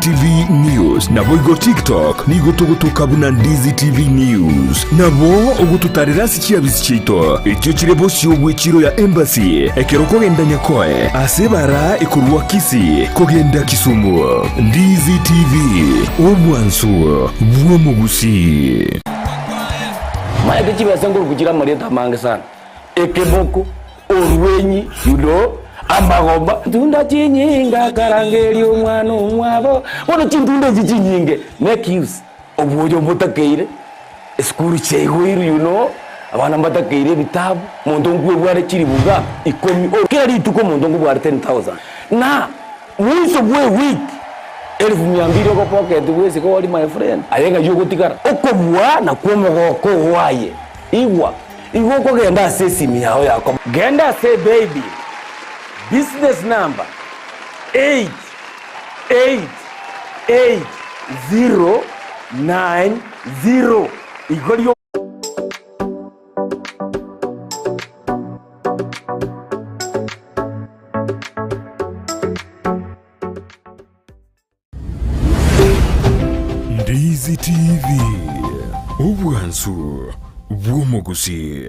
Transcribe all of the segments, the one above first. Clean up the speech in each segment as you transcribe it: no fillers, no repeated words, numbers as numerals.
TV News, naboigo TikTok nigo togotoka buna Ndizi TV News. Nabo ogototarera ase chiabisi chiaito echio chire bosio bw'echiro ya Embassy ekero okogenda Nyakoe ase ebara ekorwa Kisii kogenda Kisumu. Ndizi TV, obwansu bw'omogusii. Maete chibesa nkoruku chire amarieta amange sana, ekeboko, Orwenyi, you know, amagomba. Tunda chinyinge akarangeria omwana omwabo. Bono chintunda echi chinyinge, make use obwoyo mbotakeire, esukuru chiaigoirwe you know, abana mbatakeire ebitabu, omonto nkwebware chilifu iga ikomi, kera rituko omonto nkobware 10,000. Na mwiso bwa ewiki, elfu mia mbili ogopocket bwesike ori my friend, aye ng'ai ogotigara? Okobua nakwo omogoko oo aye, igwa. Igo okogenda ase esimi yao ya komo. Genda ase Paybill, business number 8888090 igo rio. Ndizi TV, obwansu bw'omogusii.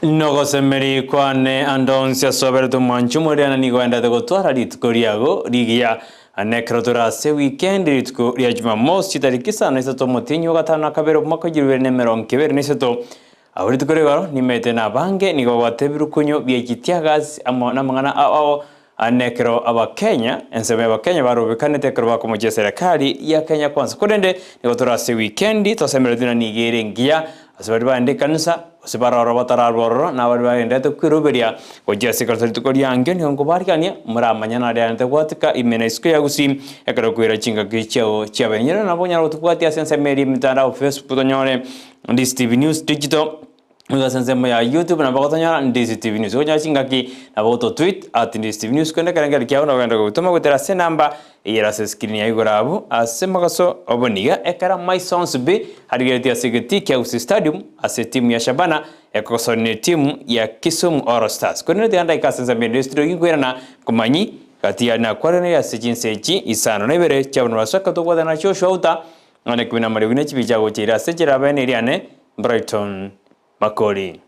Nogosemeria kwane ande onsi ase oberete omwanchi omoriana nigo endete gotwara rituko riago rigiya. Ane ekero tore ase ewikendi rituko ria Jumamosi chitariki isano na isato omotienyi o gatano na kabere omwaka o 2023, Abwo rituko rigoro nimete nabange nigo babwate ebirukunyu bie chitiagas amo namang'ana ao ao ane ekero Abakenya, ensemo y'Abakenya barobekanete ekero bakomochia eserekari ya Kenya Kwanza. Korende nigo tore ase ewikendi tosemeretie ng'a nigo ere engiya ase baria baende ekanisa gose baroro batararwa ororo na baria bagenderete kweroberia gochia ase ekanisa rituko riangio nigo nkobarigania moramanye naria aente gwatika ime na isiko ya Gusii ekero koira chingaki chiao chiabenyire nabo onyare gotobwatia ase ensemo eria emitandao Facebook tonyore Ndisi TV News Digital, nigo ase ensemo ya YouTube nabo ogotonyora Ndisi TV News. Okonyora chingaki nabo ogototweet at Ndisi TV News korende ekerengerio kiabo nabo ogende gotoma goetera ase enamba eyere ase escreen ya igoro abwo ase mogaso oboniga ekero amaiso onsi pi arigeretie ase egetii kia Gusii Stadium ase etimu ya Shabana ekogosana na etimu ya Kisumu All Stars. Korende tiga ndaika ase ensemo ende estudio ginkoirana komanyi gati ya nakwaranire ase chinsa echi isano na ibere chiabana basoka tobwatana na Joshua Outa Nonya ekumi na amariogi ne chibicha agocha ire ase chirabene eriane Brighton Makori.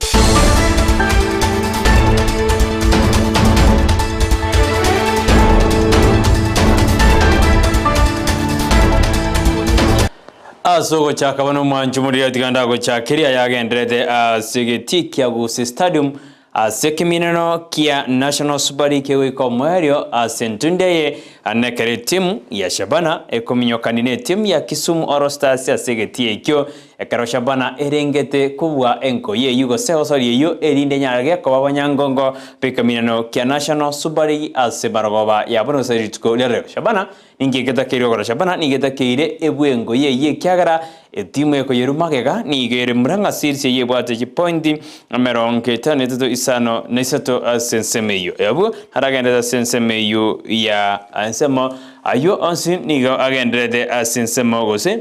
Ase ogochaka bono omwancho omoriri tiga ndagochakeria ayagenderete ase egetii kia Gusii Stadium Ase ekemineno kia National Super League kegoika omoerio ase entundi eye, nekero etimu ya Shabana ekominyokani netimu ya Kisumu All Stars ase egetii ekio, ekero Shabana erengete kobua enkoyo eyio gose egosori eyio erinde enyarage koba abanyangongo b'ekemineno kia National Super League ase marogoba ya bono gose rituko ria rero. Shabana Ninki getakeirwe gokora Shabana? Nigo etakeire ebwe engoyi eyio ekiagera etimu ekoyerwa magega nigo ere Murang'a Seals eyio ebwate chipointi emerongo etano na etato isano na isato ase ensemo eyio. Abwo naragenderete ase ensemo eyio ya ensemo ayio onsi nigo agenderete ase ensemo gose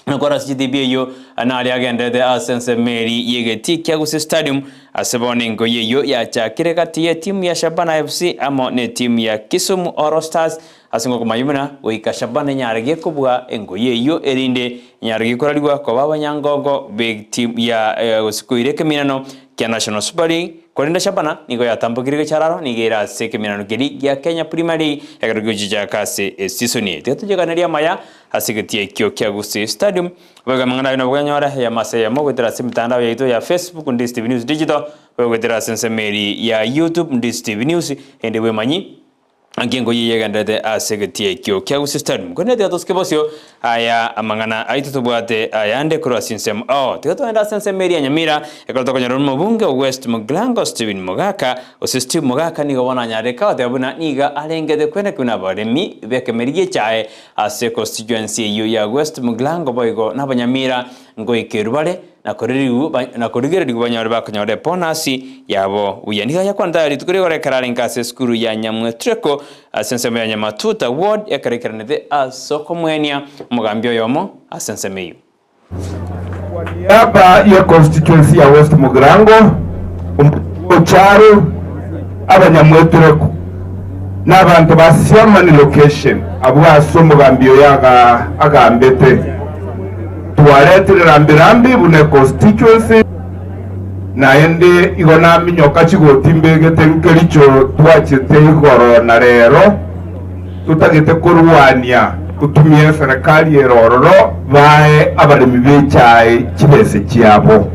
Nakore ase chitibi eyio naria agenderete ase ensemo eria y'egetii kia Gusii Stadium, ase bono engoyi eyio yachakire gati y'etimu ya Shabana FC amo n'etimu ya Kisumu All Stars ase ngokomanya buna goika Shabana enyare kobua engoyi eyio erinde enyare korarigwa koba abanyangongo b'etimu ya gose koira ekeminano kia National Super League. Korende Shabana nigo yatambokire gechararo nigo ere ase ekeminano keria gia Kenya Premier League ekero gegochichaka ase esisoni eye. Tiga tocheganerie amaya Ase egetii ekio kia Gusii Stadium, boigo amang'ana aye nabo okonyora eyemo ase eyemo goetera ase emitandao yaito ya Facebook Ndisi TV News Digital, boigo goetera ase ensemo eria ya YouTube Ndisi TV News, ende bwemanyi. Naki engoyi eye egenderete ase egetii ekio kia Gusii Stadium. Korende tiga tosuke bosio aya amang'ana aito tobwate ayande korwa ase ensemo oo. Tiga togende ase ensemo eria ya Nyamira ekero tokonyora omobunge o West Mugrango Stephen Mogaka gose Steve Mogaka nigo bono anyarire goteba buna nigo arengete kweneki buna abaremi b'ekemeri gi'echae ase constituency eyio ya West Mugrango boigo n'Abanyamira ngoikerwa bare na korigererigwa banyore bakonyora ebonasi yabo buya. Nigo ayakwanete rituko rigoro ekero arenge ase esukuru ya Nyamwetureko ase ensemo ya Nyamatuta ward ekero aikeranete ase okomwenia omogambi oyomo ase ensemo eyio. Kwa niaba ye constituency ya West Mugirango, omochie o Charo, Abanyamwetureko, na abanto ba Siamani location abwo ase omogambi oyo agambete. Twaretire rambi-rambi buna econstituency, naende igo naminyoka chigoti mbegete nkericho twachete igoro na rero totagete korwania totumie eserekari ere ororo bae abaremi b'echae chibese chiabo.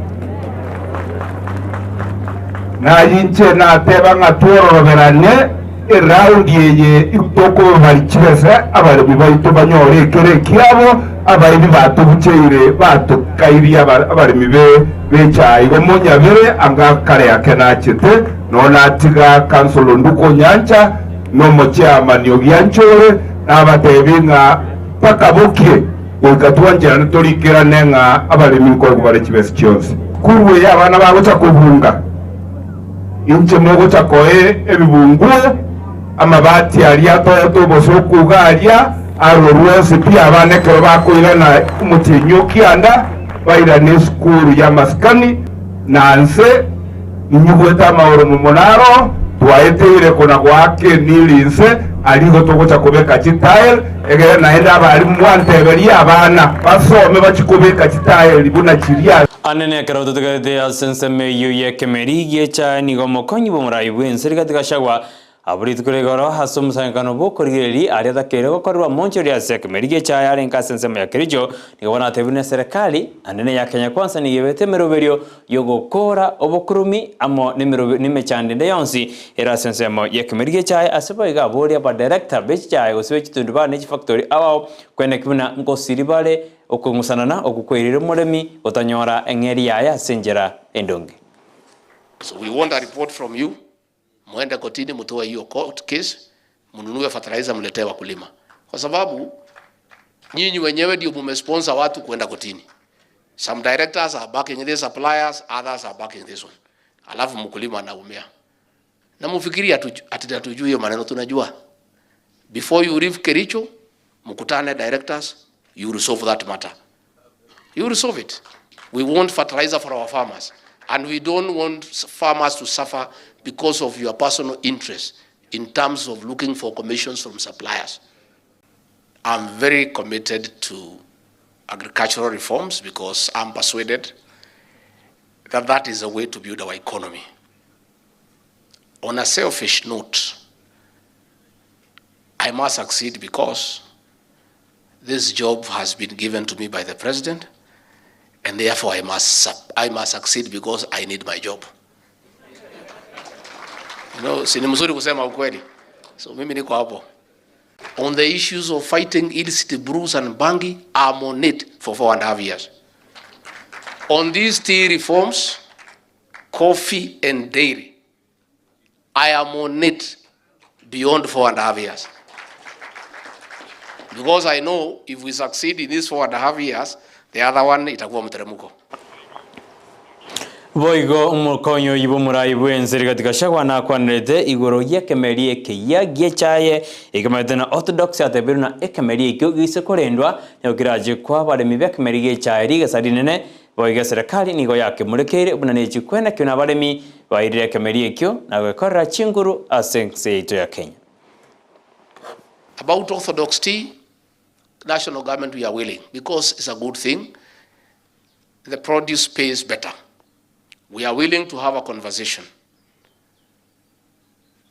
Naye inche nateba ng'a twororoberane Eraundi eye tokobaria chibesa abaremi baito banyore ekero ekiabo, abaibi batobucheire batokairie abaremi b'echae. Igo monyabere anga kare ake nachete, nonya natiga Councillor Nduku Onyancha na omochairman Ogianchore, nabatebi ng'a mpaka bokie goika twancherane torikerane ng'a abaremi nkoegwa bare chibesa chionsi. Korwa eye abana bagocha kobunga. Inche mogocha koe ebibunguo, amabati aria atoete obosooku iga aria arorwe onsi pi abana ekero bakoirana omotienyi o kianda, bairane esukuru y'amasikani, na nse ninyigwete amaoromo mono aro, twaeteire kona goaka emili inse, aria igo togocha kobeka chitile, egere naende abarimu mwanteberie abana basome bachie kobeka chitile buna chiria. Anene ekero totegerete ase ensemo eyio y'ekemeri gi'echae nigo omokonyi bw'omorai bw'ense Rigathi Gachagua abwo rituko ria igoro ase omosangererekano bw'okorigereria aria atakeire gokorerwa monchori ase ekemeri gi'echae arenge ase ensemo ya Kericho nigo bono atebirie na eserekari anene ya Kenya Kwanza nigo ebete emeroberio y'ogokoora obokurumi amo nemechando ende yonsi ere ase ensemo y'ekemeri gi'echae ase boigo aboria abadirector b'echichae gose b'echitundubari ne chifactori ao kweneki buna ngosiri bare Okong'usanana okwo kwairire omoremi gotanyora eng'eria yaye ase enchera endonge. So we want a report from you, muende kotini mutoe hiyo court case, mununue fertilizer muletee wakulima, kwa sababu nyinyi wenyewe ndio mumesponsor watu kwenda kotini. Some directors are backing these suppliers, others are backing this one, alafu mkulima anaumia. Na mufikiri ati hatujui hiyo maneno, tunajua. Before you leave Kericho, mkutane directors, you resolve that matter. You resolve it. We want fertilizer for our farmers and we don't want farmers to suffer because of your personal interest in terms of looking for commissions from suppliers. I'm very committed to agricultural reforms because I'm persuaded that that is a way to build our economy. On a selfish note, I must succeed because this job has been given to me by the president and therefore I must, I must succeed because I need my job. You know, si ni mzuri kusema ukweli. So mimi niko hapo. On the issues of fighting illicit brews and bangi, I'm on it for 4.5 years. On these tea reforms, coffee and dairy, I am on it beyond 4.5 years. Because I know if we succeed in these 4.5 years, the other one itakuwa mteremko. Boigo omokonyi oyio bw'omorai bw'ense Rigathi Gachagua nakwanerete igoro y'ekemeri ekeyia gi'echaye ekemerete na Orthodox atebire buna ekemeri ekio geise korendwa nigo kerache koa abaremi b'ekemeri gi'echaye rigesa rinene Boigo eserekari nigo yakemorekeire buna nechikwena ekio nabaremi bairire ekemeri ekio na gwekorera chinguru ase ense yaito ya Kenya. About Orthodox tea, national government we are willing because it's a good thing, the produce pays better. We are willing to have a conversation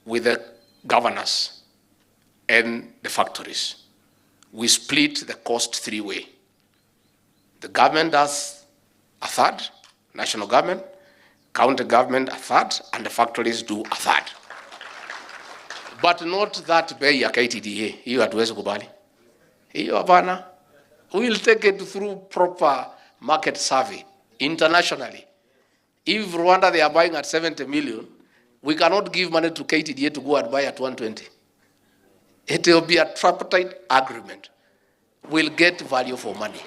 with the governors and the factories. We split the cost three-way. The government does a third, national government, county government a third, and the factories do a third. But not that bei ya KTDA. Hiyo hatuwezi kubali. Hiyo hapana. We will take it through proper market survey internationally. If Rwanda they are buying at 70 million, we cannot give money to KTDA to go and buy at 120. It will be a tripartite agreement. We'll get value for money.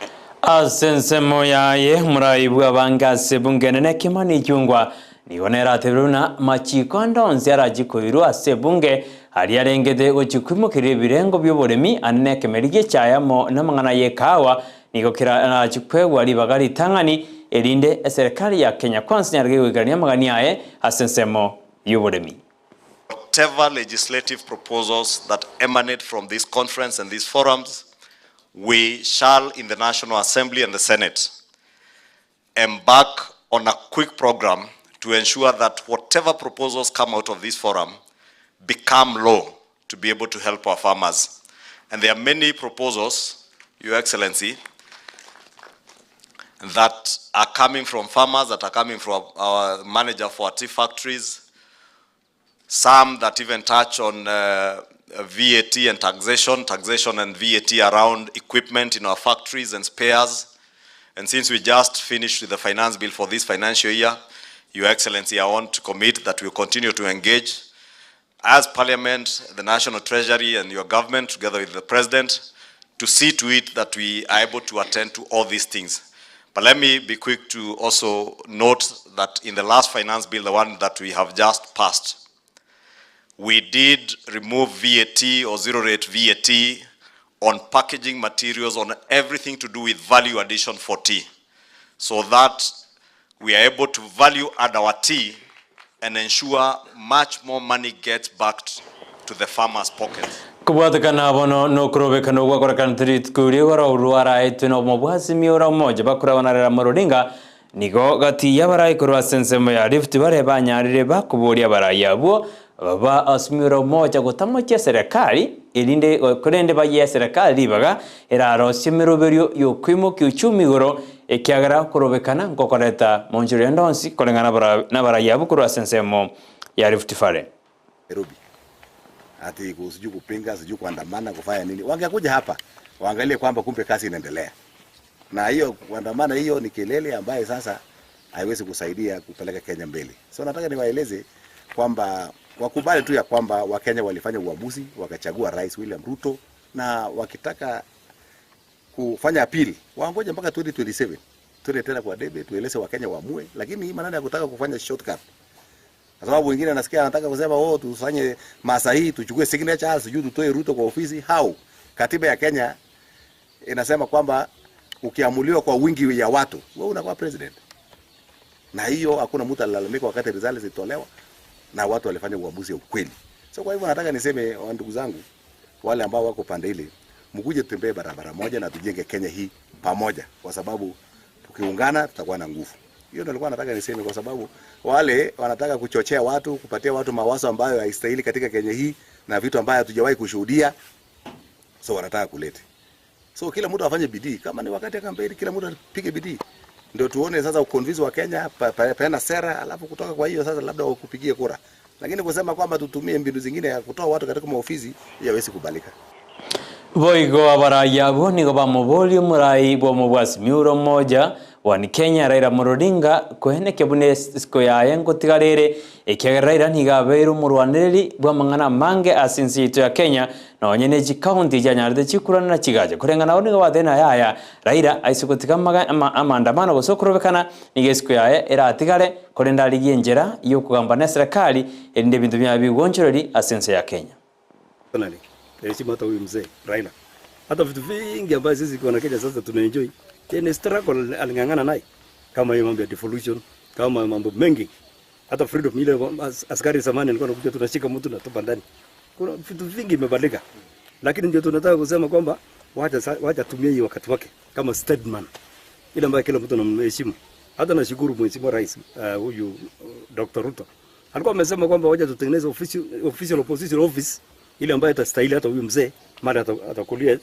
Ase ensemo yaye omorai bw'abange ase ebunge enene Kimani Ichung'wa nigo nere atebire buna amachiko ande onsi arachie koirwa ase ebunge aria arengete gochia koimokereria ebirengo bi'oboremi ande na ekemeri gi'echae amo namang'ana y'ekahawa nigo kerachie kwegwa ribaga ritang'ani erinde eserekari ya Kenya Kwanza nyarge goikerania amagani aye ase ensemo y'oboremi. Whatever legislative proposals that emanate from this conference and these forums, we shall in the National Assembly and the Senate embark on a quick program to ensure that whatever proposals come out of this forum become law to be able to help our farmers. And there are many proposals, Your Excellency, that are coming from farmers, that are coming from our manager for tea factories, some that even touch on VAT and taxation, taxation and VAT around equipment in our factories and spares. And since we just finished with the finance bill for this financial year, Your Excellency, I want to commit that we'll continue to engage as Parliament, the National Treasury and your government, together with the President, to see to it that we are able to attend to all these things. But let me be quick to also note that in the last finance bill, the one that we have just passed, we did remove VAT or zero rate VAT on packaging materials, on everything to do with value addition for tea, so that we are able to value add our tea and ensure much more money gets back to the farmers' pockets. Kobwatekana bono nokorobekana ogwakorekanete rituko ri'igoro rwaraetwe nomobwasimi ore omoja bakorabana Raila Amolo Odinga nigo gati y'abarai korwa ase ensemo ya Rift bare banyarire bakoboria abarai abwo baba Azimio la Umoja gotamochia eserekari erinde korende bayie eserekari ribaga erarosie emeroberio y'okoimokia uchumi igoro ekiagera okorobekana nkokoreta monchori ende onsi koreng'ana nabarai abwo korwa ase ensemo ya Rift Valley. Nairobi ati sijui kupinga sijui kuandamana kufanya nini. Wangekuja hapa waangalie kwamba kumbe kazi inaendelea, na hiyo kuandamana hiyo ni kelele ambaye sasa haiwezi kusaidia kupeleka Kenya mbele. So nataka niwaeleze kwamba wakubali tu ya kwamba Wakenya walifanya uamuzi wakachagua Rais William Ruto, na wakitaka kufanya appeal waangoje mpaka 2027 tuende tena kwa debe tueleze Wakenya waamue, lakini hii maneno ya kutaka kufanya shortcut kwa sababu wengine nasikia anataka kusema oh, tufanye masa hii tuchukue signature sijui tutoe Ruto kwa ofisi. How? Katiba ya Kenya inasema kwamba ukiamuliwa kwa wingi ya watu wewe unakuwa president, na hiyo hakuna mtu alilalamika wakati results zilitolewa na watu walifanya uamuzi ukweli. So kwa hivyo nataka niseme ndugu zangu wale ambao wako pande ile, mkuje tutembee barabara moja na tujenge Kenya hii pamoja, kwa sababu tukiungana tutakuwa na nguvu. Hiyo ndio nilikuwa nataka niseme, kwa sababu wale wanataka kuchochea watu, kupatia watu mawazo ambayo haistahili katika Kenya hii na vitu ambayo hatujawahi kushuhudia, so wanataka kulete. So kila mtu afanye bidii, kama ni wakati ya kampeni, kila mtu apige bidii, ndio tuone sasa uconvince wa Kenya, peana sera, alafu kutoka kwa hiyo sasa labda wakupigie kura. Lakini kusema kwamba tutumie mbinu zingine ya kutoa watu katika maofisi, hiyo haiwezi kubalika. Boigo abarai abwo nigo bamoboria omorai bw'omobwasimi ore omoja One Kenya Raila Amolo Odinga koenekia buna esiko yaye ngotigara ere ekiagera Raila nigo abeire omorwanereri bw'amang'ana amange ase ense yaito ya Kenya nonye ne chikaunti chianyarete chikurana na chigacha koreng'ana abwo nigo batebire na yaya Raila aise gotiga amaandamano gose okorobekana nigo esiko yaye eratigare korende arigie enchera yokogamba na eserekari erinde ebinto biaye bigonchoreri ase ense ya Kenya. Personally, naheshimu hata huyu mzee Raila. Hata vitu vingi ambavyo sisi kwa Kenya sasa tunaenjoy, yeye ni struggle aling'ang'ana naye, kama hiyo mambo ya devolution, kama mambo mengi. Hata freedom ile askari zamani alikuwa anakuja tunashika mtu na tupa ndani. Kuna vitu vingi imebadilika. Lakini ndio tunataka kusema kwamba wacha tumie hii wakati wake kama statesman. Ile ambayo kila mtu anamheshimu. Hata nashukuru Mheshimiwa Rais huyu Dr. Ruto. Alikuwa amesema kwamba wacha tutengeneze official opposition office ile ambayo itastahili hata huyu mzee mara atakulia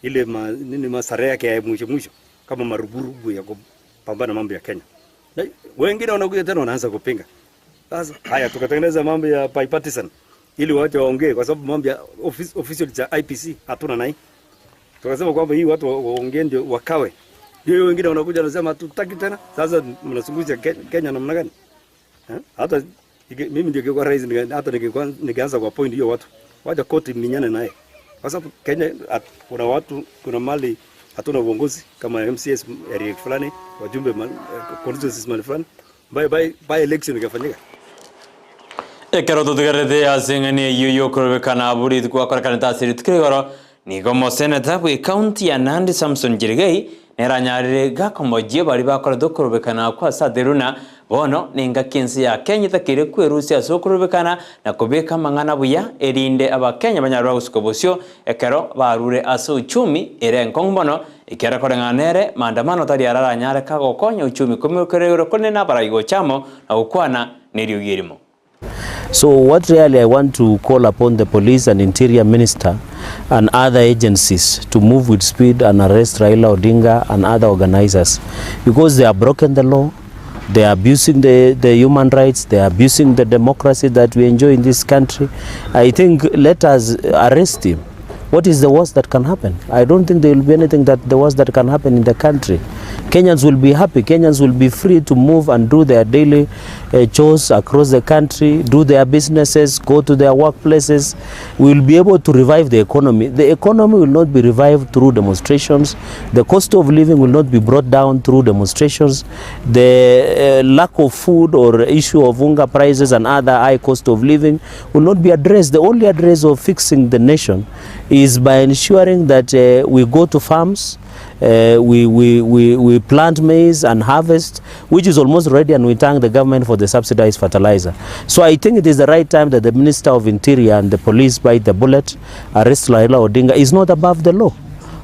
ile nini masare yake ya mwisho mwisho kama maruburubu ya kupambana mambo ya Kenya. Na wengine wanakuja tena wanaanza kupinga. Sasa haya tukatengeneza mambo ya bipartisan. ili wache waongee, kwa sababu mambo ya office, official cha IPC hatuna nai. Tukasema kwamba hii watu waongee ndio wakawe. Hiyo wengine wanakuja wanasema hatutaki tena. Sasa mnazungusha Kenya namna gani? Eh? Hata mimi ndio ningekuwa rais hata ningeanza kwa point hiyo watu. Wacha koti minyane naye. Kwa sababu Kenya kuna watu kuna mali hatuna uongozi kama MCS area fulani, wajumbe constituencies mahali fulani. By by by election ikafanyika. Ekero totigerete ase eng'ani eyio yokorobekana abwo rituko akorekanete ase rituko rigoro, nigo omoseneta bw'ecounty ya Nandi Samson Cherargei nere anyarire gakomochia baria bakorete okorobekana akwo ase Ateruna Bono nengaki ense ya Kenya etakeire kwerusia ase okorobekana na kobeka amang'ana buya erinde abakenya banyare bagosuka bosio ekero barure ase uchumi ere enkong'u mono ekiagera koreng'ana nere maandamano tari araranyare kagokonya uchumi koimokereria igoro korende nabarai gocha amo na gokwana neriogi erimo. So what really I want to call upon the police and interior minister and other agencies to move with speed and arrest Raila Odinga and other organizers because they have broken the law, they are abusing the, the human rights, they are abusing the democracy that we enjoy in this country. I think let us arrest him. What is the worst that can happen? I don't think there will be anything that the worst that can happen in the country. Kenyans will be happy. Kenyans will be free to move and do their daily uh, chores across the country, do their businesses, go to their workplaces. We will be able to revive the economy. The economy will not be revived through demonstrations. The cost of living will not be brought down through demonstrations. The uh, lack of food or issue of unga prices and other high cost of living will not be addressed. The only address of fixing the nation is by ensuring that uh, we go to farms, uh, we, we, we, we plant maize and harvest, which is almost ready, and we thank the government for the subsidized fertilizer. So I think it is the right time that the Minister of Interior and the police bite the bullet, arrest Raila Odinga. Is not above the law.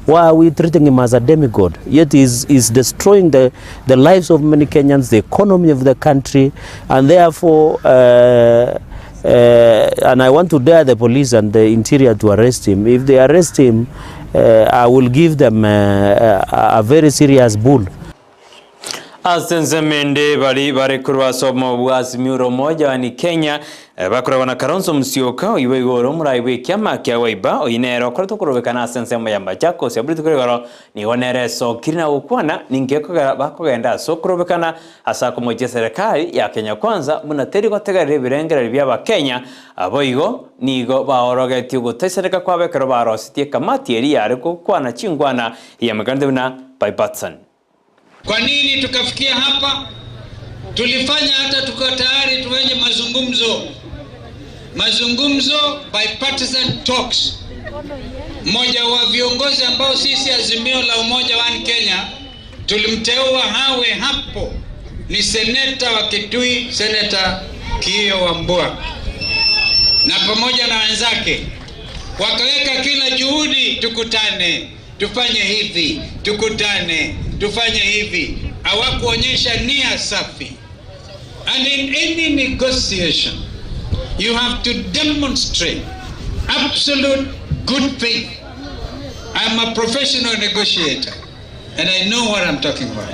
Why are we treating him as a demigod? Yet he's, he's destroying the, the lives of many Kenyans, the economy of the country, and therefore, uh, uh, and I want to dare the police and the interior to arrest him. If they arrest him, uh, I will give them uh, a, a very serious bull. Ase ensemo ende baria bare korwa ase obomo bwa Azimio la Umoja One Kenya bakoragwa na Kalonzo Musyoka oyio boigo ore omorai bw'ekiama kia Wiper oyio nere okorete okorobekana ase ensemo ya Machakos abwo rituko rigoro nigo nere esokire na gokwana ninki ekogera bakogenda ase okorobekana ase akomochia eserekari ya Kenya Kwanza buna teri gotegerera ebirengererio bia abakenya boigo nigo baorogetie ogotaisaneka kwabo ekero barosetie ekamati eria yare gokwana chinkwana eyamekanete buna bipartisan. Kwa nini tukafikia hapa? Tulifanya hata tuko tayari tuwenye mazungumzo, mazungumzo bipartisan talks. Mmoja wa viongozi ambao sisi Azimio la Umoja One Kenya tulimteua hawe hapo ni seneta wa Kitui, Seneta Kio Wambua, na pamoja na wenzake wakaweka kila juhudi, tukutane, tufanye hivi, tukutane, tufanye hivi. Hawakuonyesha nia safi. And in any negotiation you have to demonstrate absolute good faith. I'm a professional negotiator and I know what I'm talking about.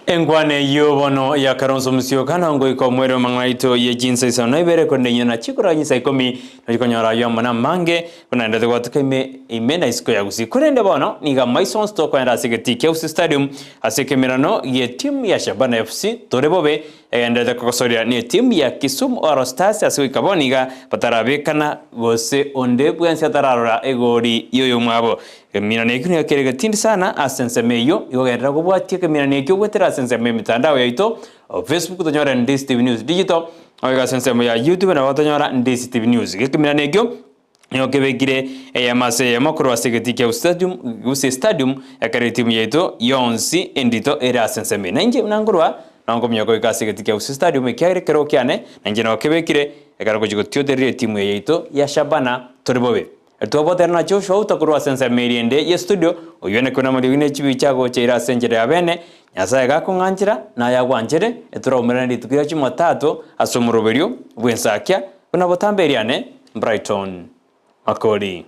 Enkwana eyio bono ya Kalonzo Musyoka na ngoika omwere omang'ana aito ye chinsa isano na ibere korende inwe nachio korwa chinsa ikomi nochia konyora ayio amo namange buna naendete gwatuka ime ime na isiko ya Gusii. Korende bono nigo amaiso onsi tokoenda ase egetii kia Gusii Stadium ase ekemerano gie timu ya Shabana FC tore bobe egenderete kogosoria ne etimu ya Kisumu All Stars ase goika bono iga batarabekana gose onde bwensi atararora egori yoyomwabo. Ekeminano ekio nigo kere getindi sana ase ensemo eyio, igo genderera kobwatia ekeminano ekio goetera ase ensemo y'emitandao yaito, o Facebook tonyore Ndisi TV News Digital, oiga ase ensemo ya YouTube nabo tonyora Ndisi TV News. Ekeminano ekio nigo kebekire eyemo ase eyemo korwa ase egetii kia Gusii Stadium, Gusii Stadium, ekero etimu yaito yonsi endito ere ase ensemo eye. Nainche buna nkorwa, nabo nkominyoka goika ase egetii kia Gusii Stadium ekiagera ekerogo kiane nainche nabo kebekire, ekero ngochia gotiotereria etimu eye yaito ya Shabana tore bobe. Twabwaterana na Joshua Outa korwa ase ensemo eria ende ye studio, oyio nakio namariogi ne chibicha agocha ere ase enchera ya bene, Nyasae gakong'anchera, naye agwanchere, etoraumerane rituko ria Jumatatu ase omoroberio bw'ensakia, buna botambe eriane, Brighton Makori.